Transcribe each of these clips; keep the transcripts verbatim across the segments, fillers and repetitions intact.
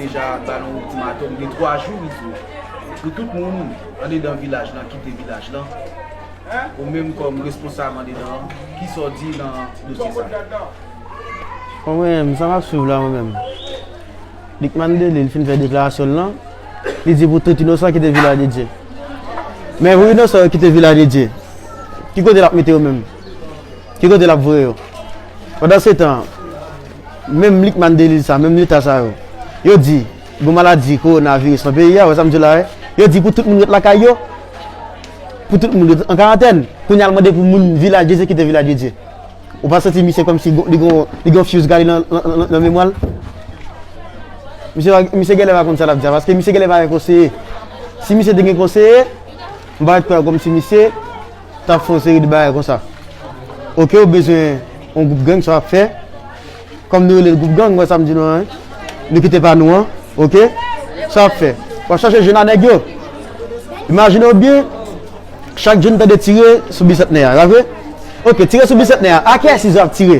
Deja ba nou ultimatum de twa jou, Izo, pou tout moun andedan vilaj lan kite vilaj lan. Ou menm kòm responsab andedan an, kisa w di nan dosye sa? Bon, mwen menm, sa m ap swiv la, mwen menm. Lucmane Delille fin fè deklarasyon l lan, li di pou tout inosan kite Vilaj de Dye. Men pou inosan yo kite Vilaj de Dye, ki kote l ap mete yo menm? Ki kote l ap voye yo? Pandan se tan, menm Lucmane Delille sa, menm leta sa yo, yo di, gon maladi kowonaviris nan peyi a, wè sa m di w la, wè? Yo di pou tout moun ret lakay yo, pou tout moun ret an karantèn. Kounye a l mande pou moun Vilaj de Dye kite Vilaj de Dye. Ou pa santi misye kòmsi gon- li gon li gon fuse gale nan, nan, nan, nan memwa l? Misye pa- misye genlè pa konn sa l ap di a, paske misye genlè pa gen konseye. Si misye te gen konseye, m pa t kwè kòmsi misye t ap fè yon seri de bagay konsa. Oke, ou bezwen yon gwoup gang, sa w ap fè. Kòm nou rele l gwoup gang, wè sa m di nou an, wi. Nou kite pa nou an, oke? Sa w ap fè? W ap chache jwenn a nèg yo. Imajine w byen, chak jou n tande tire sou Bisantnè a, pa vre? Oke, tire sou Bisantnè a, a kiyès Izo ap tire?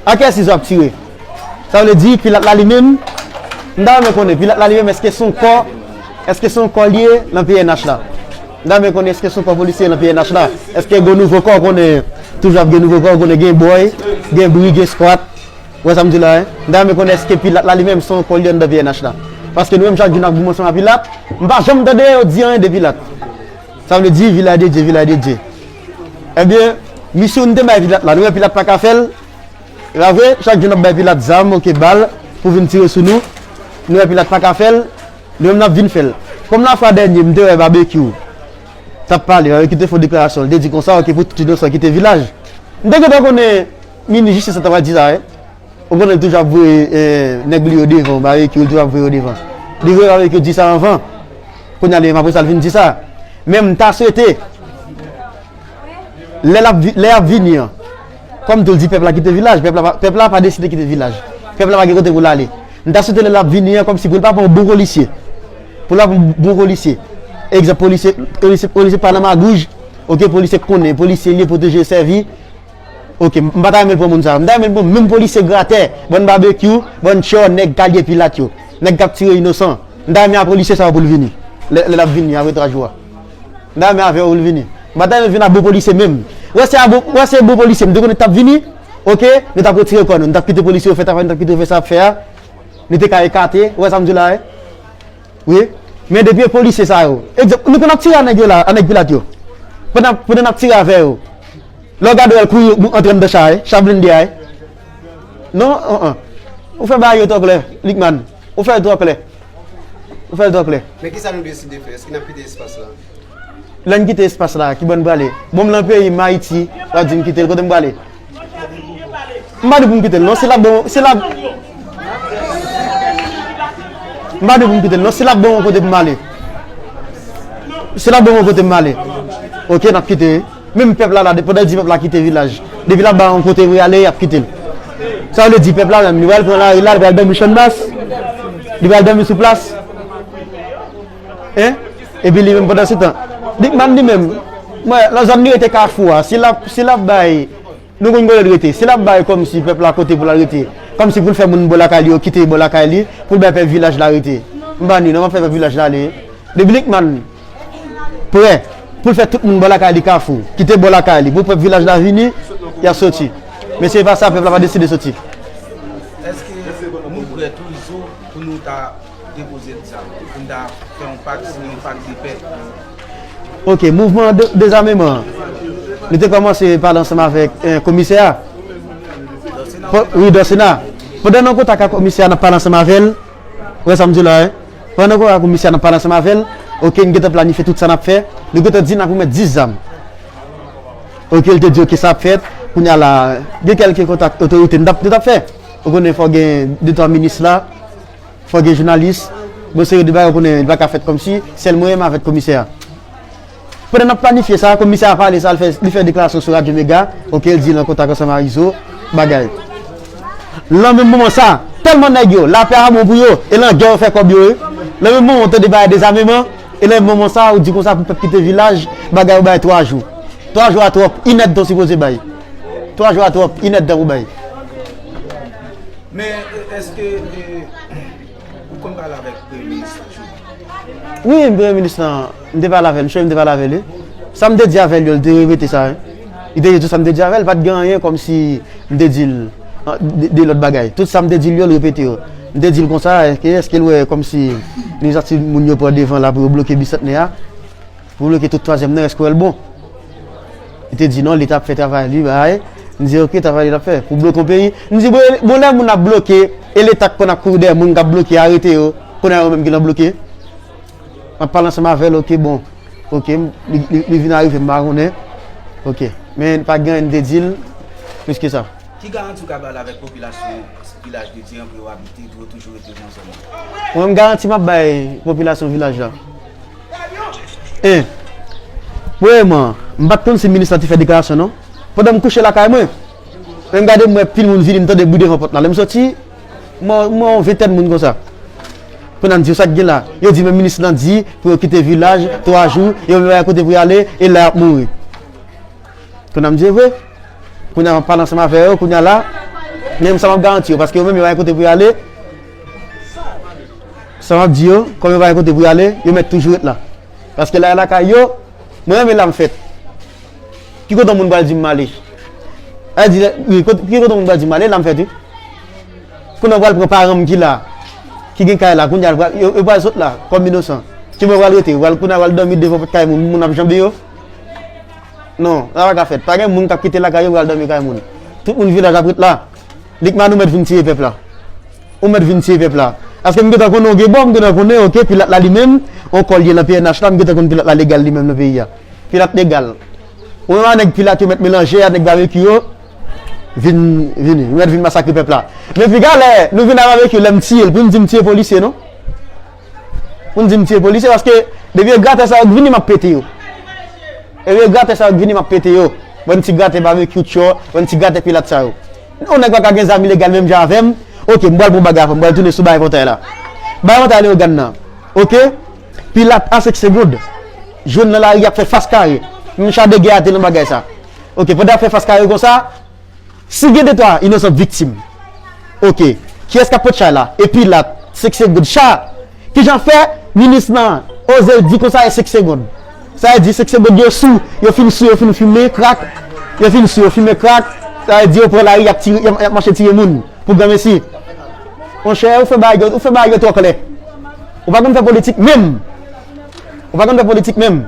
A kiyès Izo ap tire? Sa vle di, Pilat la li menm, m ta renmen konnen, Pilat la li menm, èske se yon kò, èske se yon kò l ye nan P N H la? M ta renmen konnen èske se yon kò polisye nan P N H la? Èske gen nouvo kò, konnen toujou ap gen nouvo kò, konnen gen bòy, gen bri, gen skwat? Ou wè sa m di la, en? M ta renmen konnen èske Pilat la li menm se yon kò l ye anndan P N H la? Paske nou menm chak jou n ap goumen ansanm a Pilat, m pa janm tande yo di anyen de Pilat. Sa vle di, Vilaj de Dye, Vilaj de Dye. Ebyen, misyon nou te bay Pilat la, nou wè Pilat pa ka fè l. E pa vre, chak jou n ap bay Pilat zam, oke, bal, pou vin tire sou nou. Nou wè Pilat pa ka fè l, nou menm n ap vin fè l. Kòm lafwa dènye, m te wè Babekyou t ap pale, Babekyou te fè yon deklarasyon, li te di konsa, oke, pou tout inosan kite vilaj. M te gentan konnen minis jistis la t ap di sa, wi. Ou konnen l toujou ap voye, eh, nèg li yo devan, Babekyou, li toujou ap voye yo devan. Li voye Babekyou di sa anvan. Kounye a li menm apre sa, l vin di sa. Men m ta swete, lè l ap vi- lè y ap vini an, kòm tou l di pèp la kite vilaj, pèp la pa- pèp la pa deside kite vilaj. Pèp la pa gen kote pou l ale. M ta swete lè l ap vini an, kòmsi pou l pa pran yon bon polisye. Pou l pa pran yon bon polisye. Egzanp, polisye, polisye, polisye pa nan magouj, oke, polisye k konnen, polisye l ye pwoteje sèvi, oke, m pa ta renmen l pran moun sa yo. M ta renmen l pran menm polisye gratè, bann Babekyou, bann tchò, nèg kalye Pilat yo, nèg k ap tire inosan. M ta renmen a polisye sa yo pou l vini. Lè, lè l ap vini apre twa jou a. M ta renmen avè yo pou l vini. M pa ta renmen l vin a bon polisye menm. Wè se a bon, wè se bon polisye m te konnen t ap vini, oke, nou t ap retire kò nou. Nou t ap kite polisye yo fè travay, nou t ap kite yo fè sa y ap fè a. Nou te ka ekate, ou wè sa m di w la, wi? Wi, men depi e polisye sa yo. Egzanp, nou konn ap tire a nèg yo la, a nèg Pilat yo. Pandan, pandan n ap tire avè yo. Lè w gade w wè l kouri antre anndan cha a, cha blende a. Non, an, an. Ou fè bagay yo twò klè, Lucmane. Ou fè l twò klè. Ou fè l twò klè. Men kisa nou deside fè? Èske n ap kite espas la? Lè n kite espas la, ki bò n prale? Bon, m nan peyi m, Ayiti, w ap di m kite l, kote m prale? M pa di pou m kite l, non, si l ap bon, si l ap, m pa di pou m kite l, non, si l ap bon yon kote pou m ale. Si l ap bon yon kote pou m ale. Oke, n ap kite. Menm pèp la, la, pandan l di pèp la kite vilaj, depi l ap ba yon kote pou y ale, y ap kite l. Sa vle di pèp la menm, li pral pran lari la, li pral dòmi Channmas, li pral dòmi sou plas. Hein? Epi li menm pandan se tan, Lucmane li menm, mwen, nan zòn li rete Kafou a, si l ap, si l ap bay, nou konn kote l rete, si l ap bay kòmsi pèp la kote pou l al rete, kòmsi pou l fè moun bò lakay li yo kite bò lakay li, pou l bay pèp vilaj la rete. M pa ni, non, m ap fè pèp vilaj la ale. Depi Lucmane prè pou l fè tout moun bò lakay li Kafou, kite bò lakay li, pou pèp vilaj la vini, y ap soti. Men se pa sa, pèp la pa deside soti. Èske nou prè tou, Izo, pou nou ta depoze zam, pou n ta fè yon pak, siyen yon pak de pè? Oke, mouvman de, dezameman an, nou te kòmanse pale ansanm avèk, eh, komisè a. Wi, Dòsena. Pandan n an kontak ak komisè a, n ap pale ansanm avè l. Ou wè sa m di w la, wi? Pandan n an kontak ak komisè a, n ap pale ansanm avè l. Oke, n gentan planifye tout sa n ap fè. Nou gentan di n ap remèt dis zam. Oke, l te di, oke, sa ap fèt. Kounye a la, gen kèlke kontak otorite n t ap, nou t ap fè. Ou konnen fò gen de twa minis la. Fò gen jounalis. Bon, seri de bagay ou konnen li pa ka fèt kòmsi sèl mwen menm avèk komisè a. Pandan n ap planifye sa, komisè a pale sa, li fè, li fè deklarasyon sou Radyo Mega, oke, l di l an kontak ansanm a Izo, bagay. Nan menm moman sa, tèlman nèg yo, lapè a bon pou yo, e nan gè yo fè kòb yo, wi. Nan menm moman, ou tande bagay dezameman, e nan menm moman sa, ou di konsa pou pèp kite vilaj, bagay ou bay twa jou. Twa jou a twòp, inèdtan ou sipoze bay. Twa jou a twòp, inèdtan pou bay. Men, èske, eh, Konn pale avèk Premye Minis la jodi? Wi, Premye Minis lan, m te pale avè l, m sonje m te pale avè l, wi. Sa m te di avè l yo, li te repete sa, wi. Li te di tout sa m te di avè l, pa t gen anyen kòmsi m te di l, an, de, de lòt bagay. Tout sa m te di l yo, li repete yo. M te di l konsa, èske, èske l wè kòmsi inisyati moun yo pran devan la pou yo bloke Bisantnè a? Pou bloke tout twazyèm nan, èske w wè l bon? Li te di non, Leta ap fè travay li, bay. M di, oke, travay li l ap fè. Pou bloke yon peyi. M di, bon, bon, lè moun ap bloke, e Leta k konn ap kouri dèyè moun k ap bloke, arete yo, kounye a yo menm ki nan bloke. M ap pale ansanm avè l, oke, bon. Oke, m- li, li, li vin arive, m pa konnen. Oke. Men pa gen anyen m te di l plis ke sa. Ki garanti w ka ba l avèk popilasyon vilaj de Dye an pou yo abite, pou yo toujou rete nan zòn nan? Mwen, m garanti m ap bay popilasyon vilaj la. En. Premyèman, m pa t konn si minis la te fè deklarasyon non. Pandan m kouche lakay mwen, lè m gade m wè pil moun vini, m tande bri devan pòt la. Lè m soti, m wè, m wè yon ventèn moun konsa. Kounye a m di yo sa k gen la. Yo di men minis lan di pou yo kite vilaj twa jou, yo menm pa gen kote pou y ale, e la y ap mouri. Kounye a m di e vre. Kounye a m ap pale ansanm avè yo, kounye a la, men sa m ap garanti yo, paske yo menm yo pa gen kote pou y ale. Sa m ap di yo, kòm yo pa gen kote pou y ale, yo mèt toujou ret la. Paske la e lakay yo, mwen menm e la m fèt. Ki kote yon moun pral di m ale? A di, wi, kot- ki kote yon moun pral di m ale, la m fèt, wi. Kounye a yo pral pran paran m ki la, ki gen kay la, kounye a yo pral- yo, yo pral sot la, kòm inosan. Ki mwen pral rete, yo pral kounye a yo pral dòmi devan pòt kay moun, moun ap janbe yo. Non, sa pa ka fèt. Pa gen moun k ap kite lakay yo pral dòmi kay moun. Tout moun vilaj ap ret la. Likman ou mèt vin tiye pèp la. Ou mèt vin tiye pèp la. Paske m gentan konnen w gen bò, m gentan konnen, oke, Pilat la li menm, on kò l ye nan P N H la, m gentan konn Pilat la legal li menm nan peyi a. Pilat legal. Ou menm a nèg Pilat yo mèt melanje a nèg Babekyou yo, vin, vini. Yo mèt vin masakre pèp la. Men piga lè nou vin a Babekyou, lè m tiye l, pou m di m tiye polisye, non? Pou m di m tiye polisye, paske depi e gratè sa yo k vini, m ap pete yo. Depi e gratè sa yo k vini, m ap pete yo. Bann ti gratè Babekyou Tchò, bann ti gratè Pilat sa yo. Yon nèg pa ka gen zam ilegal menm jan avè m. Oke, m pral pran bagay avè m, m pral tounen sou bay pòtay la. Bay pòtay Leyogàn nan. Oke? Pilat a senk segonn. Jwenn nan lari y ap fè fas kare. Menm cha de gè a te nan bagay sa. Oke, pandan y ap fè fas kare konsa, si gen de twa inosan k viktim, oke, kiyès k ap pot chay la? E Pilat, senk segonn. Cha, kijan fè minis lan oze di konsa e senk segonn? Sa vle di senk segonn yo sou, yo fin sou, yo fin fimen krak, yo fin sou, yo fimen krak, sa vle di yo pran lari, y ap tire, y ap, y ap mache tire moun pou granmesi. Monchè, ou fè bagay yo, ou fè bagay yo twò klè. Ou pa konn fè politik menm. Ou pa konn fè politik menm.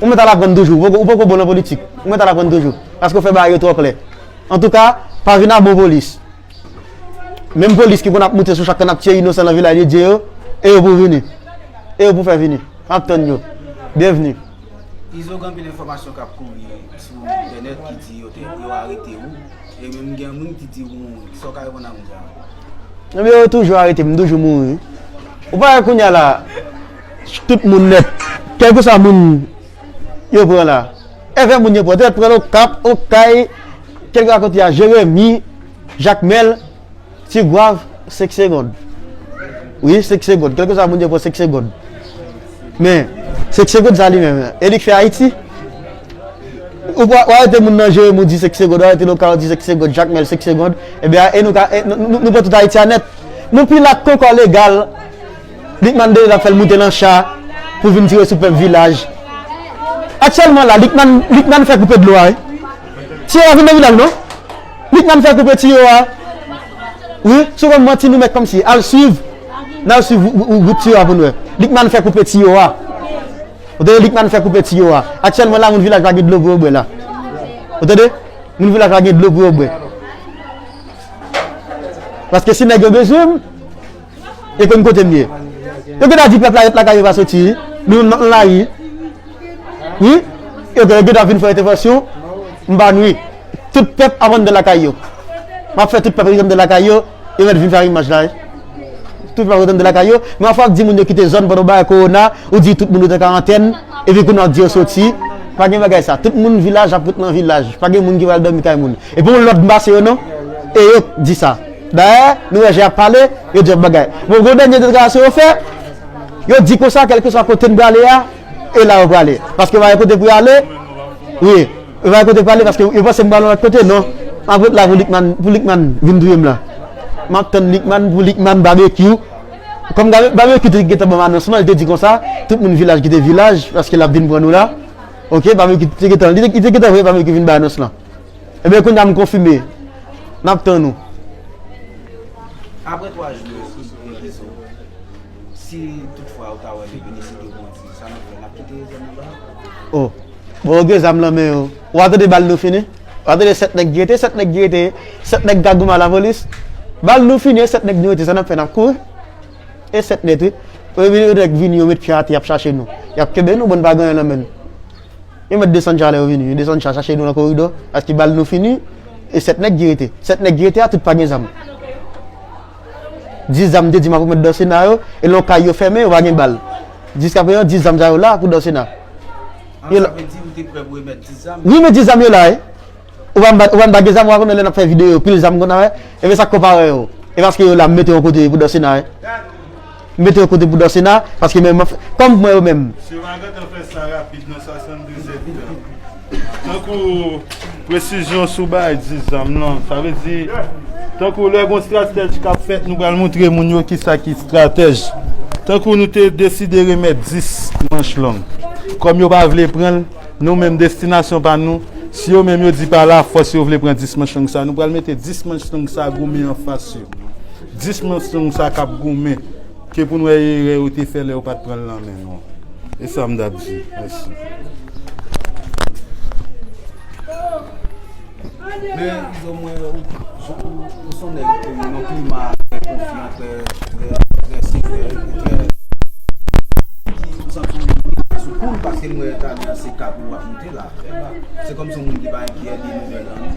Ou mèt al aprann toujou. Ou poko, ou poko bon nan politik. Ou mèt al aprann toujou. Paske ou fè bagay yo twò klè. Antouka, pa vin a bon polis. Menm polis ki konn ap moute sou chak kan ap tiye inosan nan vilaj de Dye yo, e yo pou vini. E yo pou fè vini. M ap tann yo. Byenvni. Izo, gen anpil enfòmasyon k ap kouri sou entènèt ki di yo te, yo arete ou. E menm gen moun ki di ou mouri. Sa w ka reponn a moun sa yo? Ebyen, yo toujou arete m, m toujou mouri. Ou pa wè kounye a la, tout moun nèt, kèlkeswa moun yo pran la. Envè moun yo pran, yo pran Okap, Okay, kèlkeswa kote a, Jeremi, Jakmèl, Tigwav, senk segonn. Wi, senk segonn. Kèlkeswa moun yo pran senk segonn. Men, senk segonn sa li menm, e li k fè Ayiti? Ou pa, w arete moun nan Jeremi, ou di senk segonn, w arete Lokal, ou di senk segonn, Jakmèl, senk segonn. Ebyen, e nou ka, e nou, nou, nou pran tout Ayiti a nèt. Nou Pilat k ankò legal. Likman de l ap fè l moute nan cha pou vin tire sou pèp vilaj. Aktyèlman la, Likman, Likman fè koupe dlo a, wi. Tiyo a vin nan vilaj, non? Likman fè koupe tiyo a. Wi, sou konn manti nou mèt kòmsi. Al swiv. N al swiv ou, ou, ou, wout tiyo a pou n wè. Likman fè koupe tiyo a. Ou tande, Likman fè koupe tiyo a. Aktyèlman la, moun vilaj pa gen dlo pou yo bwè la. Ou tande? Moun vilaj pa gen dlo pou yo bwè. Paske si nèg yo bezwen m, yo konn kote m ye. Yo gentan di pèp la ret lakay yo pa soti, wi. Nou nan lari. Wi. Yo gentan vin fè entèvansyon, m pa nwi. Tout pèp ap anndan lakay yo. M ap fè tout pèp ret anndan lakay yo, yo mèt vin fè arimaj la, wi. Tout pèp ret anndan lakay yo. Men yon fwa w di moun yo kite zòn pandan w bay kowona, ou di tout moun ret an karantèn, epi kounye a w di yo soti. Pa gen bagay sa. Tout moun vilaj ap ret nan vilaj. Pa gen moun ki pral dòmi kay moun. Epi yon lòt m pase yo non. E yo k di sa. Dayè, nou wè jan y ap pale, yo di yon bagay. Bon, gon dènye deklarasyon yo fè, yo di konsa, kèlkeswa kote n prale a, e la yo prale. Paske yo pa gen kote pou y ale. Wi, yo pa gen kote pou y ale paske yo panse m prale yon lòt kote, non. M ap ret la pou Likman, pou Likman vin touye m la. M ap tann Likman, pou Likman babekyou. Kòm Babekyou te gentan ban m anons lan, li te di konsa, tout moun vilaj kite vilaj, paske l ap vin pran nou la. Ok, Babekyou te gentan, li te, li te gentan voye Babekyou vin bay anons lan. Ebyen, kounye a m konfime. N ap tann ou. Apre twa jou yo, si, si toutfwa ou ta wè Bebe deside pran ti, sa n ap fè, n ap kite zòn nan ba? Oh. Bon, yo gen zam nan men yo. Ou a tande bal nou fini? Ou a tande sèt nèg ki rete, sèt nèg ki rete, sèt nèg ka goumen a lapolis. Bal nou fini, e sèt nèg nou rete, sa n ap fè, n ap kouri? E sèt nèt, wi. Yo vini, yo nèg vini, yo met pye atè, y ap chache nou. Y ap kenbe nou, bon, n pa gen anyen nan men n. Yo mèt desann cha lè yo vini. Yo desann cha, chache nou nan koridò. Paske bal nou fini. E sèt nèg ki rete. Sèt nèg ki rete a, tout pa gen zam. Dis zam te di m ap remèt Dòsena yo. E lè yon kay yo fèmen, yo pa gen bal. Jiskaprezan, dis zam sa yo la pou Dòsena. An, yo la. Sa vle di ou te prè pou remèt dis zam? Wi, men dis zam yo la, wi. Ou pa m ba, ou pa m ba gen zam, ou pa konnen lè n ap fè videyo, pil zam konn a wè. Ebyen sa k konpare yo. E paske yo la, m mete yon kote pou Dòsena, wi. M mete yon kote pou Dòsena, paske menm, kòm mwen yo menm. Se pa gentan fè sa rapid nan swasanndez èdtan. Tankou presizyon sou bagay dis zam lan, sa vle di, tankou lè gon stratèj k ap fèt, nou pral montre moun yo kisa ki stratèj. Tankou nou te deside remèt dis manch long. Kòm yo pa vle pran l, nou menm destinasyon pa nou, si yo menm yo di pa lafòs yo vle pran dis manch long sa, nou pral mete dis manch long sa goumen anfas yo. Dis manch long sa k ap goumen, ke pou n wè erè yo te fè lè yo pa t pran l nan men nou. E sa m t ap di. Mèsi. Men, Izo, mwen, ou, ou, ou se yon nèg ki nan klima trè konfyan, trè, trè, trè sevè, trè, ou santi w sou kou l, paske m wè talè a se kap ou ap moute la. Se kòmsi yon moun ki pa enkyè de nouvèl la, non?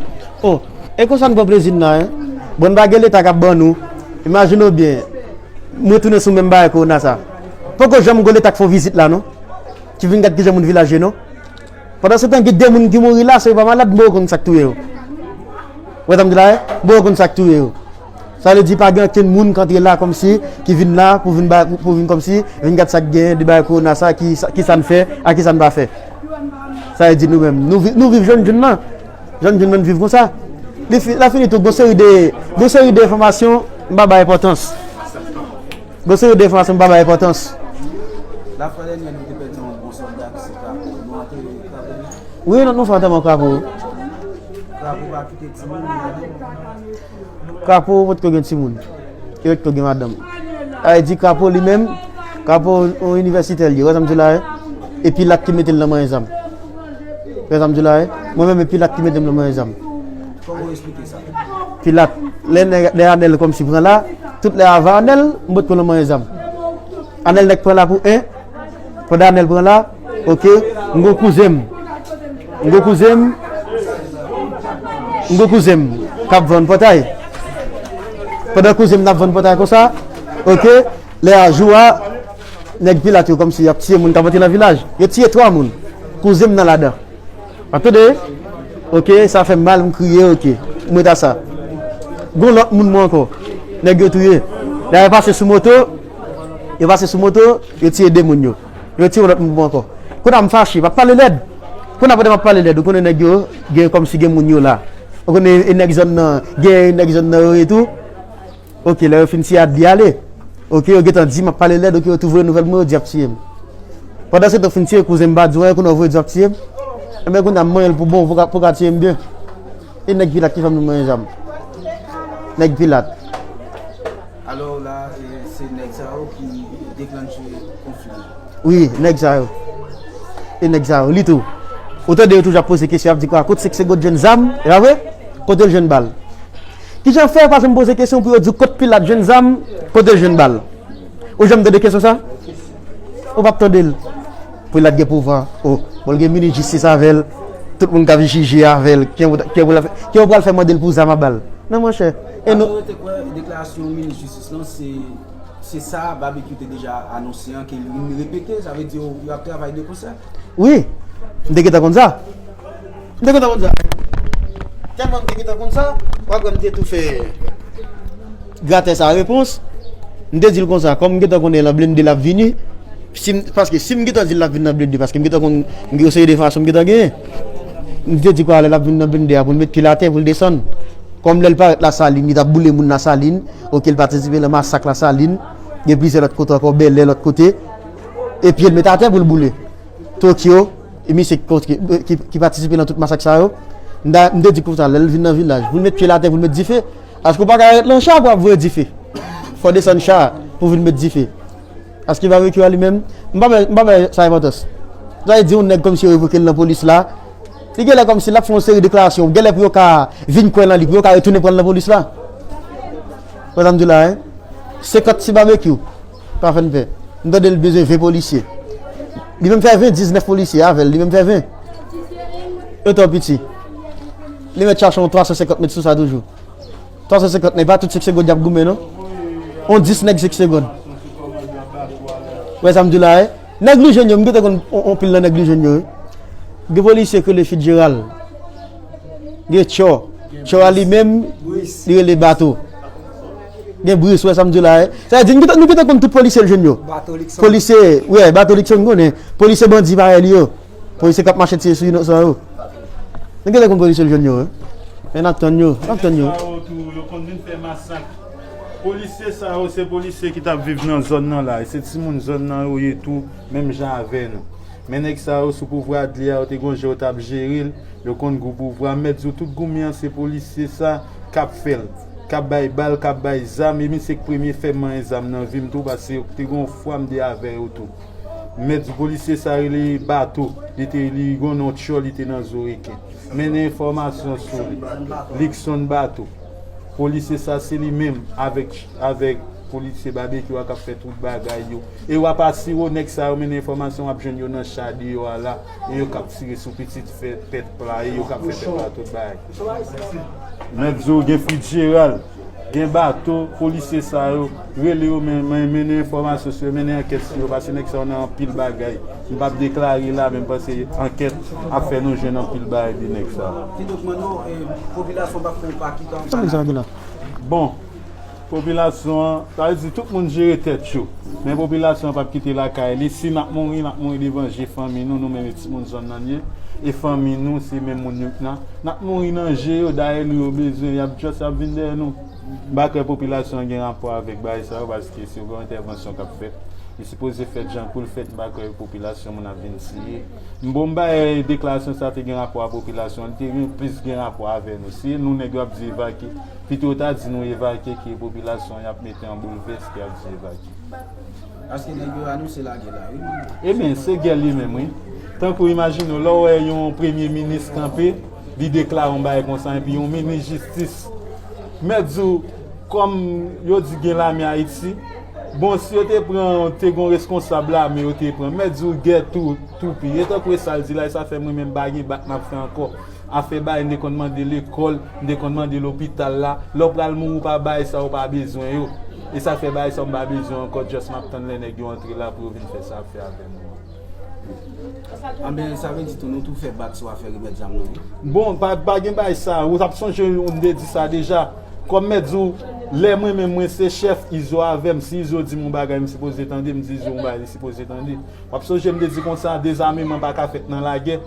Oh, e konsa n pran plezi n la, en? Bon, n pa gen Leta k ap ban nou. Imajine w byen, m retounen sou menm bagay kowona sa. Poko janm gon Leta k fè w vizit la, non? Ki vin gad kijan moun vilaj ye, non? Pandan se tan, gen de moun ki mouri la, se yo pa malad, m poko konn sa k touye yo. Ou wè sa m di la, en? M poko konn sa k touye yo. Sa vle di pa gen okenn moun k antre la kòmsi, ki vin la pou vin ba, pou vin kòmsi, vin gad sa k genyen, de bagay kowona sa, ki sa, ki sa n fè, a ki sa n pa fè. Sa vle di nou menm, nou vi-, nou viv jòn jounen nan. Jòn jounen nan viv konsa. Li fi-, la fini tou, gon seri de, gon seri de enfòmasyon, m pa bay enpòtans. Gon seri de enfòmasyon m pa bay enpòtans. Lafwa dènyè nou te pèdi yon bon sòlda ki se Krapo. Nou antere Krapo byen? Wi, nou, nou fè antèman Krapo. Krapo pa kite timoun li. Krapo potko gen timoun. E potko gen madanm. Sa vle di Krapo li menm, Krapo yon inivèsitè li ye. Ou wè sa m di la, wi? E Pilat ki mete l nan manyen zam. Ou wè sa m di la, wi? Mwen menm, e Pilat ki mete m nan manyen zam. Kòman w eksplike sa? Pilat, lè nèg, lè Anèl kòmsi pran la, tout lè avan Anèl, m potko nan manyen zam. Anèl nèk pran la pou en, pandan Anèl pran la, oke, m gon kouzen m. M gon kouzen m. M gon kouzen m k ap vann pòtay. Pandan kouzen m t ap vann pòtay konsa, oke, lè a jou a, nèg Pilat yo kòmsi y ap tiye moun k ap antre nan vilaj. Yo tiye twa moun. Kouzen m nan ladan. W ap tande? Oke, sa fè m mal, m kriye, oke. M ret a sa. Gon lòt moun mwen ankò. Nèg yo touye. Lè yo pase sou moto, yo pase sou moto, yo tiye de moun yo. Yo tiye yon lòt moun mwen ankò. Kounye a m fache, m ap pale lèd. Kounye a pandan m ap pale lèd, ou konnen nèg yo, gen kòmsi gen moun yo la. Ou konnen e nèg zòn nan, gen nèg zòn nan yo e tou. Oke, lè yo fin tiye Adli ale. Oke, yo gentan di m ap pale lèd, oke, yo tou voye nouvèl pou mwen, yo di y ap tiye m. Pandan se tan, fin tiye kouzen m, pa di w anyen, kounye a yo voye di w ap tiye m. Enben, kounye a m manyen l pou bon, pou ka, pou ka tiye m byen. E nèg Pilat ki fè m vin manyen zam. Nèg Pilat. Alò, la, e, se nèg sa yo ki deklanche konfli a? Wi, nèg sa yo. E nèg sa yo, li tou. Ou tande yo toujou ap poze kesyon, ap di kwa, kot se k se got jwenn zam, e pa vre? Kote l jwenn bal? Kijan fè yo pa janm poze kesyon pou yo di w kot Pilat jwenn zam, kote l jwenn bal? Ou janm tande kesyon sa? Ou p ap tande l. Pilat gen pouvwa. O, bon, l gen minis jistis avè l. Tout moun k ap jije avè l. Kiyès ou, kiyès ou pral fè, kiyès ou pral fè mande l pou zam ak bal? Non, monchè. E nou. Alò, yo te kwè deklarasyon minis jistis lan, se, se sa Babekyou te deja anonse an, ke li vin repete, sa vle di yo, yo ap travay de konsè. Wi, m te gentan konn sa. M te gentan konn sa. Tèlman m te gentan konn sa, w ap wè m te tou fè gratè sa repons. M te di l konsa, kòm m gentan konnen l an blende l ap vini, si m, paske si m gentan di l l ap vin nan blende, paske m gentan konn gen yon seri de enfòmasyon m gentan genyen. M te di kwa lè l ap vin nan blende a pou l met pye l atè, pou l desann. Kòm lè l parèt Lasalin, li t ap boule moun Lasalin, oke, l patisipe nan masak Lasalin. Gen plizyè lòt kote ankò, Bèlè, lòt kote. E pye l met atè pou l boule. Tokyo, e misye ki, ki, ki patisipe nan tout masak sa yo. M ta, m te di konsa, lè l vin nan vilaj, pou l met pye l atè, pou l met dife. Paske w pa ka ret nan cha pou w ap voye dife. Fò w desann cha pou w vin met dife. Paske babekyou a li menm, m pa wè, m pa wè sa enpòtans. Sa vle di yon nèg kòmsi yo revoke l nan polis la, li genlè kòmsi l ap fè yon seri deklarasyon, genlè pou yo ka vin kwè nan li, pou yo ka retounen pran l nan polis la. Wè sa m di w la, hein? Senkant ti babekyou, pa fè n pè. M tande l bezwen ven polisye. Li menm fè ven, diznèf polisye avè l, li menm fè ven. Yo twò piti. Li mèt chache yon twa san senkant mèt sou sa toujou. Twa san senkant nèg, pa tout senk segonn y ap goumen, non. On dis nèg senk segonn. Wè sa m di w la, hein? Nèg Lujèn yo, m gentan konn on, on pil nan nèg Lujèn yo, wi. Gen polisye ki rele Fitzgerald. Gen Tchò. Tchò a li menm, li rele Bato. Gen Bris, wè sa m di w la, hein? Sa vle di, m gentan, nou gentan konn tout polisye Lujèn yo. Polisye, wè, Bato Likson m konnen. Polisye bandi parèy li yo. Polisye k ap mache tiye sou inosan yo. Nou gentan konn polisye Lujèn yo, wi. Men n ap tann yo, n ap tann yo. Sa yo tou, yo konn vin fè masak. Polisye sa yo, se polisye ki t ap viv nan zòn nan la. E se timoun zòn nan yo ye tou, menm jan avè nou. Men nèg sa yo sou pouvwa Adley a, yo te gon jan yo t ap jere l, yo konn gou pouvwa. M mèt di w tout goumen an, se polisye sa k ap fè l. K ap bay bal, k ap bay zam, e misye k premye fè m manyen zam nan vi m tou, paske yo te gon fwa m te avè yo tou. M mèt di w polisye sa rele Bato, li te, li gon non Tchò, li te nan Zo Reken. Mennen enfòmasyon sou li. Likson Bato. Polisye sa se li menm avèk, avèk polisye Babekyou a k ap fè tout bagay yo. E w ap asire w nèg sa yo mennen enfòmasyon, w ap jwenn yo nan cha deyò a la. E yo k ap tire sou pitit fè pèp la, e yo k ap fè pèp la tout bagay. M ap di w gen Fitzgerald, gen Bato, polisye sa yo, rele yo men, men, mennen enfòmasyon sou yo, mennen ankèt sou yo, paske nèg sa yo nan anpil bagay. M p ap deklare la, men m panse ankèt ap fè nou jwenn anpil bagay de nèg sa yo. Kidonk, Manno, eh, popilasyon p ap fè yon pa ki tan. Sa nèg sa yo gen la? Bon, popilasyon an, sa vle di tout moun jere tèt yo. Men popilasyon an p ap kite lakay li. Si n ap mouri, n ap mouri devan je fanmi nou, nou menm e timoun zòn nan ye. E fanmi nou, se menm moun yo k nan. N ap mouri nan je yo, dayè nou yo bezwen, y ap just, y ap vin dèyè nou. M pa kwè popilasyon an gen rapò avèk bagay sa yo, paske se yon entèvansyon k ap fèt. Li sipoze fèt jan pou l fèt, m pa kwè popilasyon moun ap vin tiye. M bon, m bay deklarasyon sa te gen rapò a popilasyon, li te gen plis gen rapò avè nou. Se nou nèg yo ap di evakye. Pito yo ta di nou evakye ke popilasyon y ap mete an boulvès ke y ap di evakye. Paske nèg yo anonse lagè la, wi. Ebyen, se gè li menm, wi. Tankou imajine w, lè w wè yon premye minis kanpe, li deklare yon bagay konsa, epi yon minis jistis. Mèt di w, kòm yo di gen lame Ayiti, bon, si yo te pran, te gon reskonsab lame, yo te pran. Mèt di w gè tou, toupi. E tankou e sa l di la, e sa fè mwen menm pa gen bak m ap fè ankò. Afè bagay, m te konn mande lekòl, m te konn mande lopital la. Lè w pral mouri, w pa bay sa, w pa bezwen yo. E sa fè bagay sa, m pa bezwen ankò, just m ap tann lè nèg yo antre la pou yo vin fè sa y ap fè avè nou an. Anben, sa vle di tou, nou tou fè bak sou afè remèt zam nan, wi. Bon, pa, pa gen bagay sa. Ou t ap sonje, m te di sa deja. Kòm mèt di w, lè mwen menm, mwen se chèf, Izo avè m. Si Izo di m yon bagay, m sipoze tande, m di Izo yon bagay, li sipoze tande. W ap sonje m te di konsa, dezameman pa ka fèt nan lagè.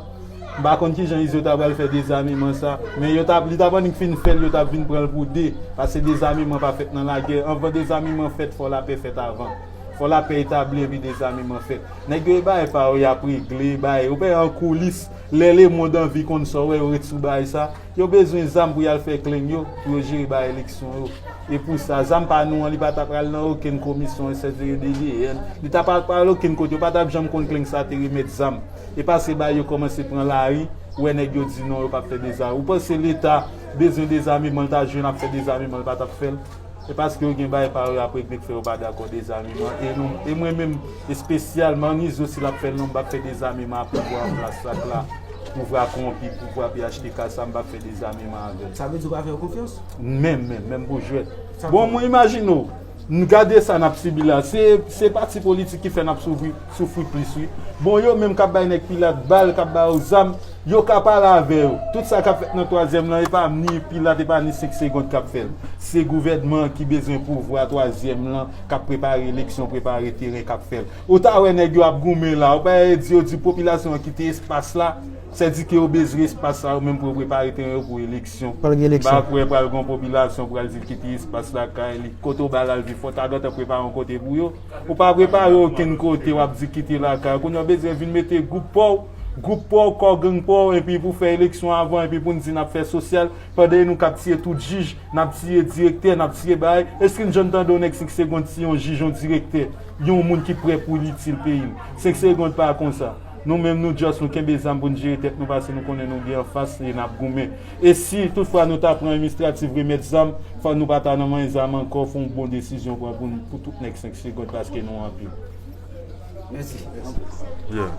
M pa konn kijan Izo ta pral fè dezameman sa, men yo t ap, li t ap annik fin fè l, yo t ap vin pran l pou de, paske dezameman pa fèt nan lagè. Anvan dezameman fèt, fò lapè fèt avan. Fò lapè etabli epi dezameman fèt. Nèg yo e bagay pa yo, y ap regle bagay yo, ou pè an koulis, lè lemonn anvi konn sa w wè yo ret sou bagay sa. Yo bezwen zam pou y al fè kleng yo, pou yo jere bay eleksyon yo. E pou sa, zam pa nou an, li pa ta pral nan okenn komisyon, et cetera, D D N. Li ta pa pral okenn kote, yo pa t ap janm konn kleng sa te remèt zam. E paske bagay yo kòmanse pran lari, ou wè nèg yo di non, yo p ap fè deza. Ou panse Leta bezwen dezameman, l ta jwenn ap fè dezameman, l pa t ap fè l? E paske yo gen bagay pa yo y ap regle k fè yo pa dakò dezameman. E nou, e mwen menm, espesyalman, Izo, si l ap fè l non, m p ap fè dezameman a pouvwa an plas la, pouvwa kowonpi, pouvwa P H T K sa, m p ap fè dezameman avè l. Sa vle di w pa fè yo konfyans? Menm, menm, menm pou jwèt. Bon, mwen imajine w, n gade sa n ap sibi la. Se, se pati politik ki fè n ap soufri, soufri plis, wi. Bon, yo menm k ap bay nèg Pilat bal, k ap ba yo zam, Yo ka pale avè yo. Tout sa k ap fèt nan twazyèm lan, e pa ni Pilat, e pa ni senk segonn k ap fè l. Se gouvènman an ki bezwen pouvwa twazyèm lan, k ap prepare eleksyon, prepare teren, k ap fè l. Ou ta wè nèg yo ap goumen la, ou pa di yo di popilasyon an kite espas la, sèdike yo bezwen espas la yo menm pou yo prepare teren yo pou eleksyon. Pral gen eleksyon. M pa kwè pral gen popilasyon pral di l kite espas lakay li. Kote w ba l al viv, fò w ta gentan prepare yon kote pou yo. Ou pa prepare okenn kote, w ap di kite lakay. Kounye a w bezwen vin mete gwoup pa w, gwoup pa w, kò gang pa w, epi pou fè eleksyon avan, epi pou n di n ap fè sosyal, pandan e nou k ap tiye tout jij, n ap tiye direktè, n ap tiye bagay. Èske n janm tande yon nèg senk segonn tiye yon jij, yon direktè, yon moun ki prè pou l itil peyi l? Senk segonn pa konsa. Nou menm, nou just, nou kenbe zam pou n jere tèt nou, paske nou konnen nou gen anfas e n ap goumen. E si toutfwa nou ta pran administratif remèt zam, fò nou pa ta nan manyen zam ankò, fè yon bon desizyon pran pou, n- pou tout nèg senk segonn, paske nou anpil. Mèsi. Yeah.